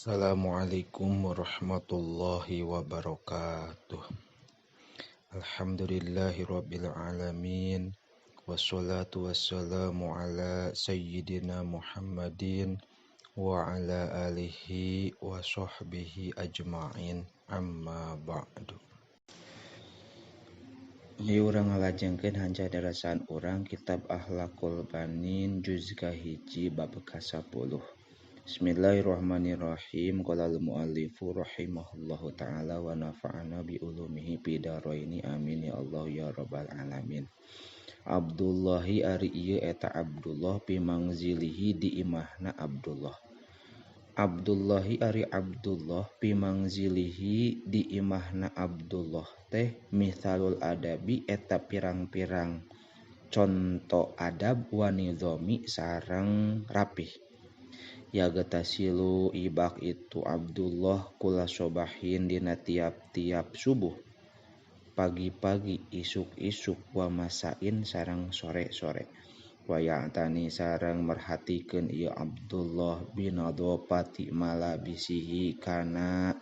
Assalamualaikum warahmatullahi wabarakatuh. Alhamdulillahirabbil alamin. Wassalatu wassalamu ala sayyidina Muhammadin wa ala alihi wa sahbihi ajma'in. Amma ba'du. Ieu urang ngalajengkeun hanca darasaan urang kitab Akhlaqul Banin juz kahiji bab ka-10. Bismillahirrahmanirrahim. Qala al-muallifu rahimahullahu ta'ala wa nafa'ana bi ulumihi fid dharaini amin ya Allah ya rabbal alamin. Abdullahi ari ieu eta Abdullah fi mangzilihi di imahna Abdullah. Abdullahi ari Abdullah fi mangzilihi di imahna Abdullah teh mithalul adabi eta pirang-pirang conto adab wa nizami sareng rapih. Yagetasilu ibak itu Abdullah kula sobahin dina tiap-tiap subuh, pagi-pagi, isuk-isuk, wa masain sareng sore-sore. Wa ya'tani sareng merhatikeun ieu Abdullah binadhofati malabisihi kana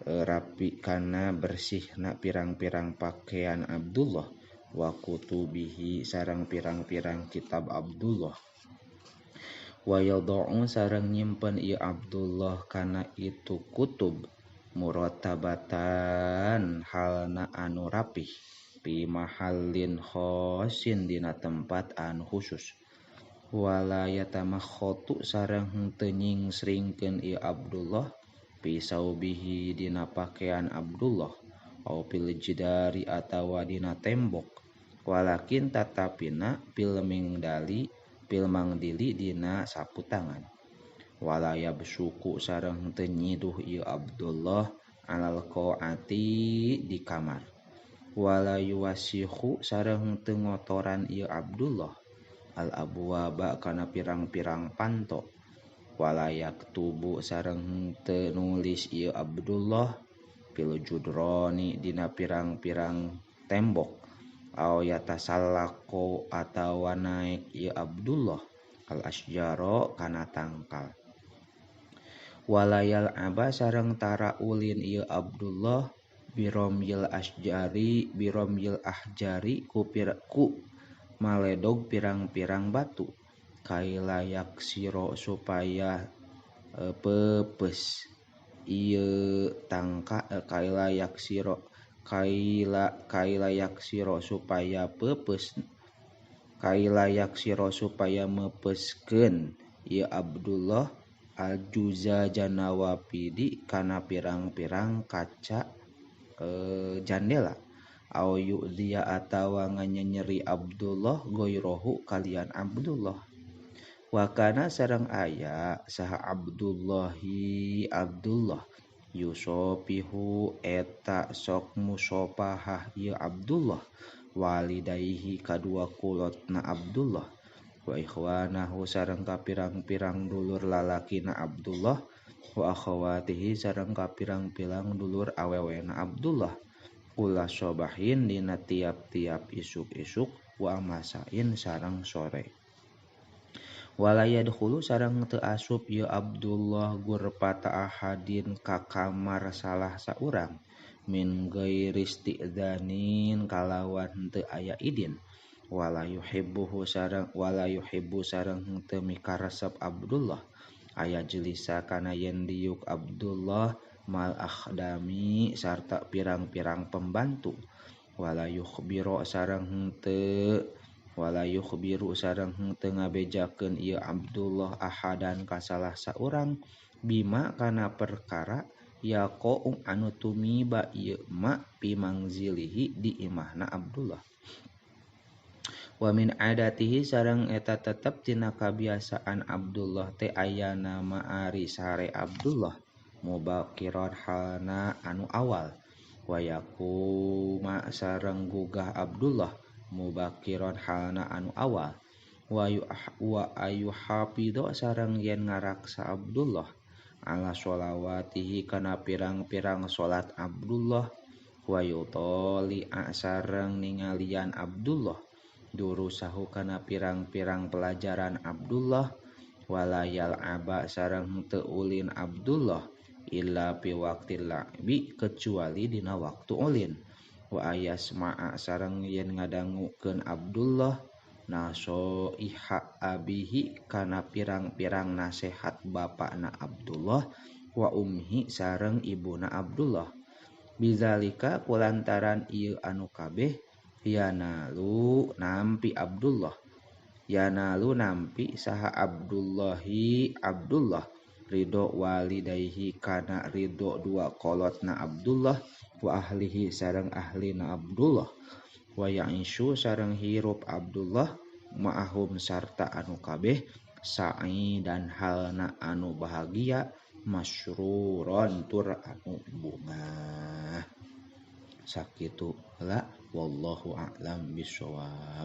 rapi kana bersihna pirang-pirang pakaian Abdullah wa kutubihi sareng pirang-pirang kitab Abdullah. Wa yadha'u sareng nyimpen ieu Abdullah kana itu kutub muratabatan halna anu rapih fi mahallin khosin dina tempat anu khusus. Wala yatamakhatu sareng henteu nyingsringkeun ieu Abdullah fi saubihi dina pakaian Abdullah au fil jidari atawa dina tembok, walakin tatapina fil mingdali fil mangdili dina sapu tangan. Wala yabsuku sareng henteu nyiduh ieu Abdullah alal qaati di kamar. Wala yuwasihu sareng henteu ngotoran ieu Abdullah al abwaba kana pirang-pirang panto. Wala yaktubu sareng henteu nulis ieu Abdullah fil judrani dina pirang-pirang tembok. Aw yatasallaqu atawa naek ieu Abdullah al asjara kana tangkal. Walayal aba sareng tara ulin ieu Abdullah biromyil asjari biromyil ahjari ku ku maledog pirang-pirang batu kailayak siro supaya pepes ieu tangka kailayak siro kailayak siro supaya pepes kailayak siro supaya mepeskeun ieu Abdullah aljuza janawapidi kana pirang-pirang kaca jandela. Au yu'dhiya atawa nganyenyeri Abdullah goirohu kalian Abdullah. Wa kana sareng aya saha Abdullahi Abdullah yusofihu eta sok musopahah ieu Abdullah walidaihi kadua kulotna Abdullah wa ikhwanahu sareng kapirang-pirang dulur lalakina Abdullah wa akhawatihi sareng kapirang-pirang dulur awewena Abdullah kula sobahin dina tiap-tiap isuk-isuk wa masain sareng sore. Wala yadkhulu sareng teu asup ieu Abdullah gurfata ahadin ka kamar salah saurang min ghairi isti'dzanin kalawan henteu aya idin. Wala yuhibbuhu sareng wala yuhibbu sareng henteu mikaresep Abdullah aya jelisa kana yen diuk Abdullah mal akhdami sarta pirang-pirang pembantu. Wala yukhbiru sareng henteu wala yukhbiru sareng henteu ngabejakeun ieu Abdullah ahadan ka salah saurang bima kana perkara yaqau anu tumiba ieu ma fi mangzilihi di imahna Abdullah. Wa min adatihi sareng eta tetep tina kabiasaan Abdullah teh ayana ma'ari sare Abdullah mubakiran halna anu awal wa yaquma sareng gugah Abdullah mubakiran halna anu awal wa ayu hafidho sareng yen ngaraksa Abdullah ala sholawatihi kana pirang-pirang salat Abdullah wa yutoli sareng ningalian Abdullah durusahu kana pirang-pirang pelajaran Abdullah Wala yal'aba sareng henteu ulin Abdullah illa fi waqtil la'bi kecuali dina waktu ulin. Wa ayasma'a sareng yen ngadangukeun Abdullah nasoiha abihi kana pirang-pirang nasehat bapakna Abdullah wa umhi sareng ibuna Abdullah. Bizalika kulantaran ieu anu kabeh yanalu nampi Abdullah, yanalu nampi saha Abdullahi Abdullah ridho walidayhi kana ridho dua kolotna Abdullah wa ahlihi sareng ahlina Abdullah wa ya'ishu sareng hirup Abdullah ma'ahum sarta anu kabeh sa'i dan halna anu bahagia masruron tur anu bungah. Sakitu la wallahu a'lam bissawab.